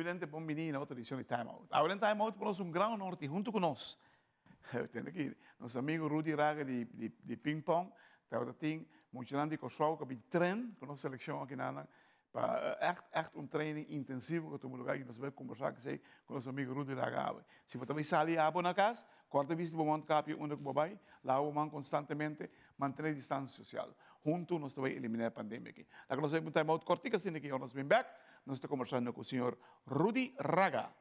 Televidente bon bini na otro edicion di Time Out. Awe den Time Out por nos un gran honor tin hunto cu nos, tende aki, nos amigo Rudy Raga di di di Ping Pong, tabata tin muchanan di Kòrsou ku a bin tren ku nos selekshon aki nan pa ègt ègt un training intensivo ku a tuma lugá i nos bai kombersá esei ku nos amigo Rudy Raga awe. Si bo ta bai sali abo na kas, kòrta bisti bo mondkapje unda ku bo bai, lava bo man konstantemente, Mantené distansia sosial. Huntu nos ta bai eliminá e pandemia aki. Laga nos bai un time out kòrtik asina ki ora nos bin bèk, nos ta kombersando ku señor Rudy Raga.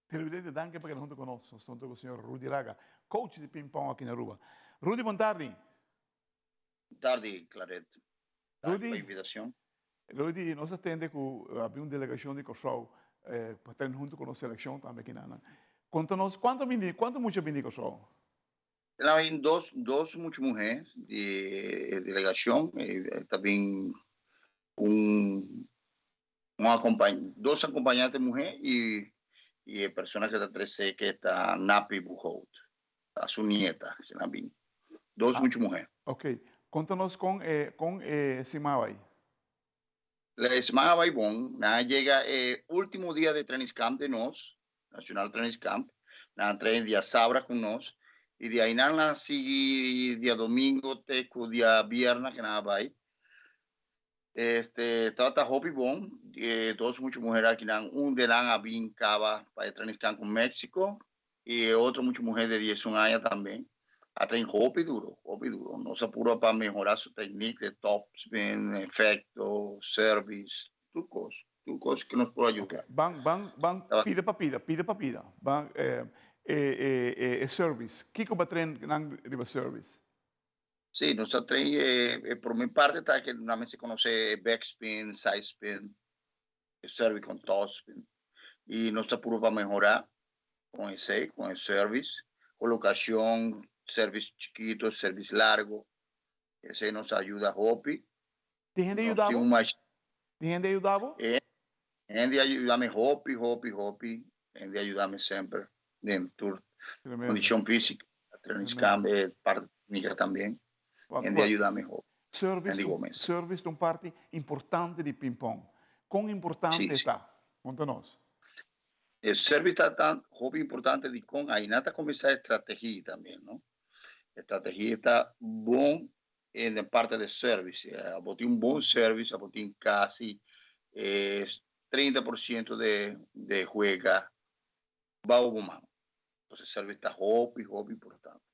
Televidente danki pa keda hunto ku nos. Nos ta hunto ku señor Rudy Raga, coach di ping pong aki na Aruba. Rudy bon tardi. Bon tardi Claret. Danki pa invitacion. Rudy, nos a tende ku abi un delegacion di Kòrsou pa train hunto ku nos seleccion tambe aki nan. Konta nos kuantu bini, kuantu mucha bini di Kòrsou? Nan bin dos, dos mucha muhé di e delegacion, ta bin un un acompañ, dos acompañante muhé y y e persona ke ta trese ke ta Napi Buhout, ta su nieta ke nan bin. Dos mucha muhé. Ok, konta nos kon e kon e siman a bai. E siman a bai bon, nan a yega e ultimo dia di trainingskamp di nos, Nacional Trainingskamp, nan a train dia sabra ku nos y di ainan nan a sigui diadomingo te ku diabierna ke nan a bai. Este tabata hopi bon, e dos mucha muher akinan, un de nan a bin caba pa e trainingskamp cu Mexico y e otro mucha muher de diesun aña tambe a train hopi duro, hopi duro. Nos a purba pa mehora su techniek de topspin, efecto, service, tur cos, tur cos cu nos por a yuda. Ok, ban, ban, ban pida pa pida, pida pa pida, ban e, e, e, e service, kico bo a train nan riba service? Sí, nos a train e e prome parte ta ke nan mester konosé e backspin, sidespin, e service kon topspin. I nos ta purba pa mehorá kon esei, kon e service, kolokashon, service chikito, service largo. Esei nos a yuda hopi. Tin hende a yuda bo? Tin hende a yuda bo? E hende a yuda mi hopi, hopi, hopi. Hende a yuda mi semper den tur kondishon físiko, trainingskamp, e parti téknika tambe. Hende a yuda mi hopi. Service, service ta un parti importante di pingpong. Kon importante e ta? Konta nos. E service ta tan hopi importante dikon aina ta kuminsá e strategia tambe, no? E strategia ta bon en e parte de service. Abo tin un bon service, abo tin casi 30% de de juega bao bo man. Entonces service ta hopi, hopi importante.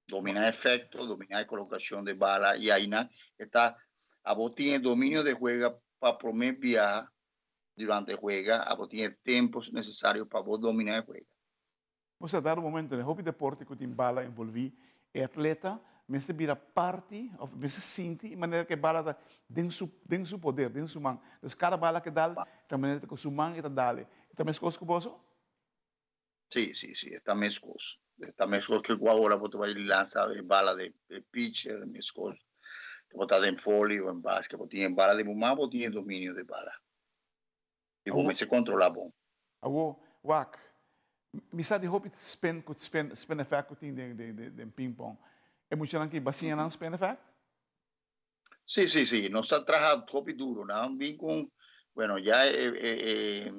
Domina efecto, domina e colocacion de bala y aina e ta abo tin e dominio de juega pa prome biaha durante juega, abo tin e tempo necesario pa bo domina e juega. Bo sa dado momento den hopi deporte ku tin bala envolví, e atleta mester bira parti of mester sinti manera ku e bala ta den su den su poder, den su man. Dus kada bala ku e dal ta manera ku su man e ta dal e. Ta meskos ku boso? Sí, sí, sí, e ta meskos. E ta meskos ke ku awor bo ta bai lansa e bala di e pitcher, meskos. Ke bo ta den voli o en basket, bo tin e bala den bo man, bo tin e dominio di e bala. I bo mester kontrolá bon. Awor, wak, mi sa di hopi spin ku spin, spin effect ku tin den den den ping pong. E muchanan ki ba siña nan spin effect? Sí, sí, sí. Nos ta traha hopi duro. Nan bin ku, bueno, ya e e e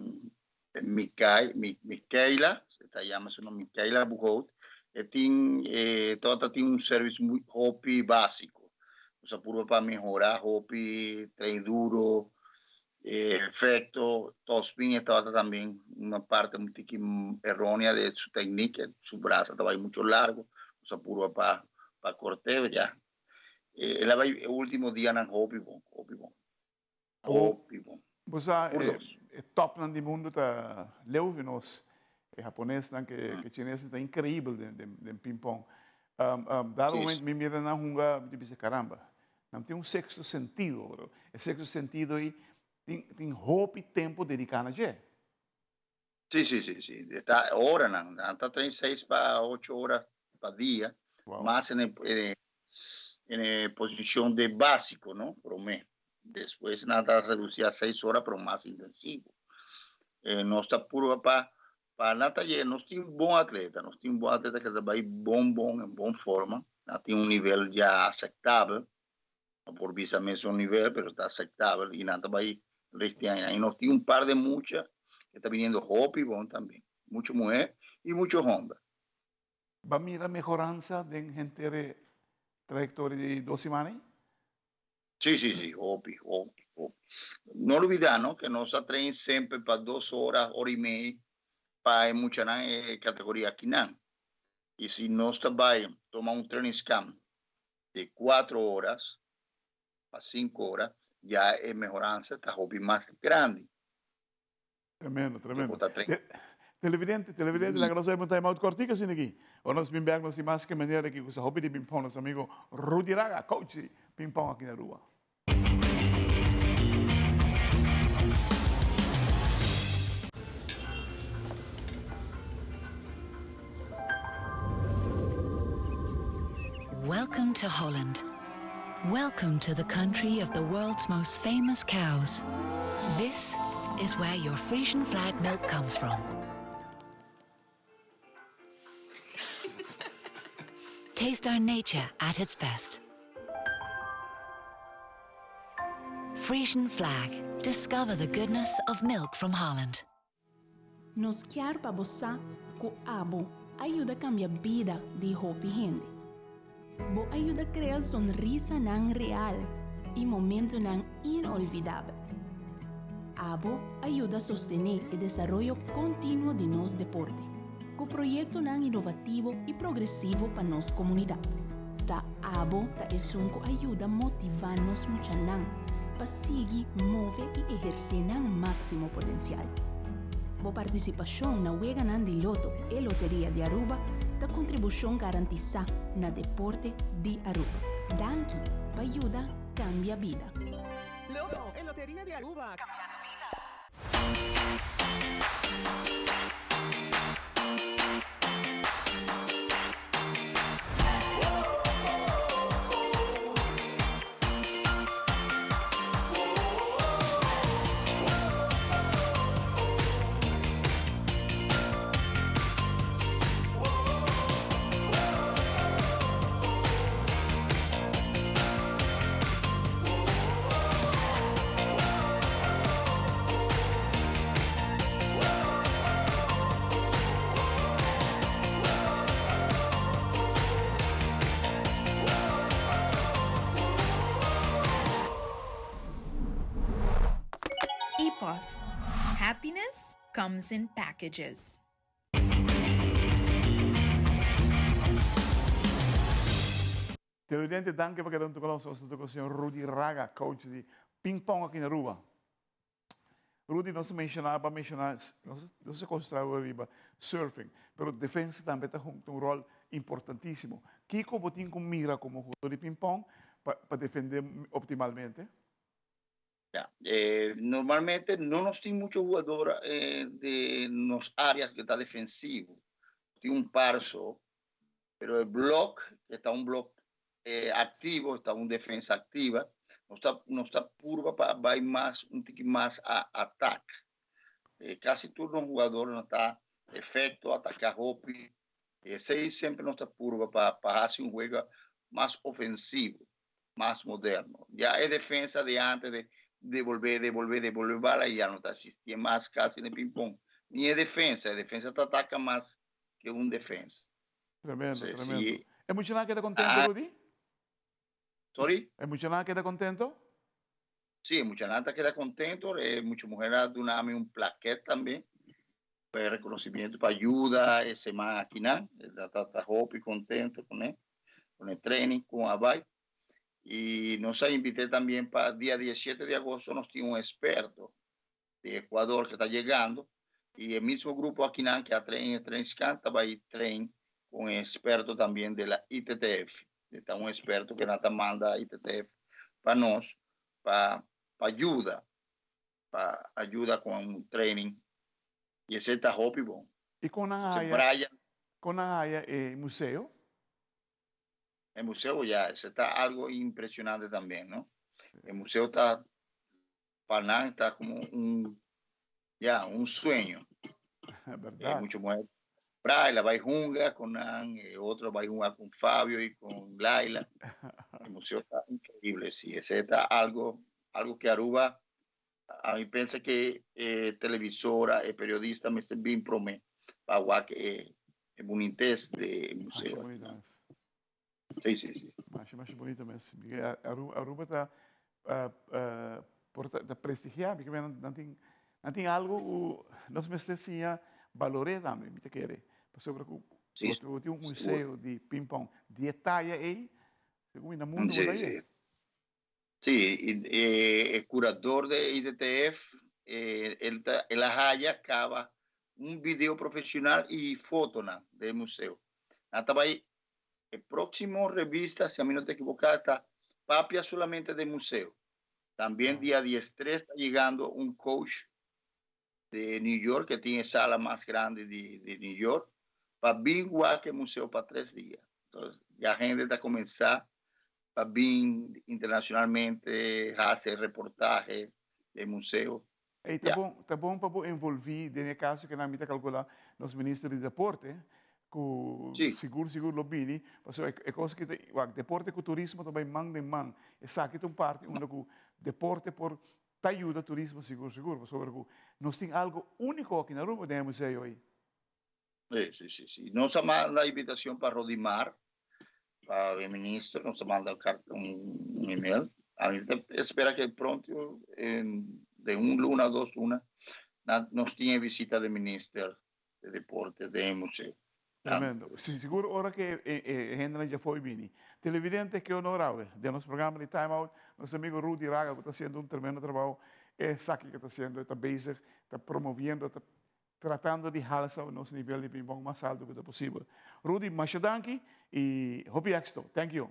Mikai, Mikaela, se ta yama su nomber Mikaela Bujout, e tin e tabata tin un service muy hopi básiko. Nos a purba pa mehorá hopi, train duro, E efecto topspin e tabata también una parte un tiki erronea de su tecnica, su brasa tabata mucho largo, nos a purba pa pa corteo ya. El a bay e ultimo dianan hopi bon, hopi bon, hopi bon. Bo sa e topnan di mundo ta leu di nos, e haponesnan ke chinesnan ta increibel den ping pong. Dado momento mi mira nan hunga mi ta bisa caramba, Nan tin un sexto sentido, bro. E sexto sentido ei tin, tin hopi tempo dediká na dje. Sí, sí, sí, sí. E ta oranan. Nan ta train seis pa ocho ora pa dia. Wow. Mas en e, en e, en e posishon de básiko, no? Promé. Despues nan ta redusí a seis ora, pero mas intensivo. Eh, nos ta purba pa, pa nan ta yega. Nos tin bon atleta. Nos tin bon atleta ke ta bai bon, bon, en bon forma. Nan tin un nivel ya aceptabel. No por bisa mesun nivel, pero ta aceptabel y nan ta bai richting aña. Y nos tin un par de mucha ke ta biniendo hopi bon tambe. Mucho muher y mucho homber. Ba mira mehoransa den henter e trayectoria di dos siman ei? Sí, sí, sí, hopi, hopi, hopi. No olbida, no, que nos a train semper pa dos ora, ora y mei, pa e muchanan e categoria akinan. Y si nos ta bay tuma un trainingskamp di cuatro horas pa cinco ora, ya e mehoransa ta hopi mas grandi. Tremendo, tremendo. Televidente, televidente, laga nos un time out cortico asina aki. Ora nos bin bek nos tin mas ke manera aki ku sa hopi di ping pong nos amigo Rudy Raga, coach di ping pong aki na Aruba. Welcome to Holland. Welcome to the country of the world's most famous cows. This is where your Frisian flag milk comes from. Taste our nature at its best. Frisian flag. Discover the goodness of milk from Holland. Nos kier pa bo sa ku abo a yuda kambia bida di hopi hende. Bo a yuda krea sonrisanan real i momentunan inolvidabel. Abo a yuda sostené e desaroyo kontinuo di nos deporte, ku proyektonan inovativo i progresivo pa nos komunidat. Ta abo ta esun ku a yuda motivá nos muchanan pa sigui move i ehersé nan máksimo potensial. Bo partisipashon na Weganan di Loto e Loteria di Aruba ta kontribushon garantisá na deporte di Aruba. Danki pa yuda kambia bida. Loto e Loteria di Aruba, kambiando bida. E-post, Happiness comes in packages. Televidente danki pa keda hunto ku nos. Nos ta ku señor Rudy Raga, coach di ping pong aki na Aruba. Rudy, nos a menshoná, bo a menshoná, nos nos a konsentrá riba surfing, pero defensa tambe ta hunga un ròl. importantísimo. Kiko bo tin ku mira komo hugadó di ping-pong pa defendé optimalmente? Ya, normalmente no nos tin mucho hugador de nos áreas ku ta defensivo. Tin un par so, pero e blok, ku ta un blok aktivo, ta un defensa aktiva, nos ta purba pa bai mas, un tiki mas a atak. Kasi tur nos hugador no ta efekto, ataká hopi. Esei semper nos ta purba pa hasi un juego mas ofensivo, mas moderno. Ya e defensa di antes di debolbé, debolbé, debolbé bala ya no ta eksistí mas kasi den ping-pong. Ni e defensa, e defensa ta ataka mas ku un defensa. Tremendo, tremendo. E muchanan keda kontentu, Rudy? Sorry? E muchanan keda kontentu? Si, muchanan ta keda kontentu. Mucha muhé a duna mi un plaquette tambe pa rekonosementu, pa yuda e siman aki nan. Ta hopi kontentu ku e training ku a bai. I nos a invit'é tambe pa dia 17 di agosto. Nos tin un eksperto di Ecuador ku ta yegando i e mesun grupo aki nan ku a train train scan ta bai train ku un eksperto tambe di la ITTF. Ta un eksperto ku nan ta manda ITTF pa nos pa yuda ku un training i esei ta hopi bon. I kon nan haya, Brian, kon nan haya e museo? E museo ya, esei ta algu impreshonante tambe, no? E museo ta, pa nan ta komo un, ya, un sueño. Berdat. Mucho muhé. Brian bai hunga ku nan, i otro bai hunga ku Fabio i ku Laila. E museo ta inkreibel, si. Esei ta algu ku Aruba, ami pensa ku televisora i periodista mester bin promé pa wak e bunites di museo. Masha bunita mes. Si. Masha, masha bunita mes. Aruba ta ta prestigiá, pasobra nan tin algu ku nos mester siña balorá tambe, mi ta kere. Pasobra ku tin un museo di ping-pong di e taya ei, segun na mundu por ei. Si, e kurador di ITTF, el a haya kaba un video profeshonal i foto di museo. Tambe e próksimo revista, si ami no ta ekivoká, ta papia solamente di museo. Tambe dia 13 ta yegando un coach di New York, ku tin e sala mas grandi di New York, pa bin wak e museo pa 3 dia. Anto, ya hende ta kuminsá pa bin internashonalmente, hasi reportahe di museo. Ei, ta bon, ta bon pa envolví, den kaso ku nan ta kalkulá nos minister di deporte, ku sigur sigur lo bini, pasobra e kos ku deporte ku turismo tambe man den man. Esaki ta un parti unda ku deporte por ta yuda turismo sigur sigur, pasobra ku nos tin algu úniko aki na Aruba den museo ei. Si. Nos a manda invitashon pa Rodimar, pa e minister, nos a manda karta, un email. Ami ta spera ku pronto, di un luna, 2 luna, nos tin bishita di minister di deporte di museo. Tremendo. Si, sigur ora ku hende ya foi bini. Televidente, ki honor awe. Den nos programa di Time Out, nos amigu Rudy Raga, ku ta hasiendo un tremendo trabou, esaki ku ta hasiendo, ta bezig, ta promoviendo, ta tratando di halsa nos nivel di ping-pong mas altu ku ta posibel. Rudy, masha danki i hopi éksito. Thank you.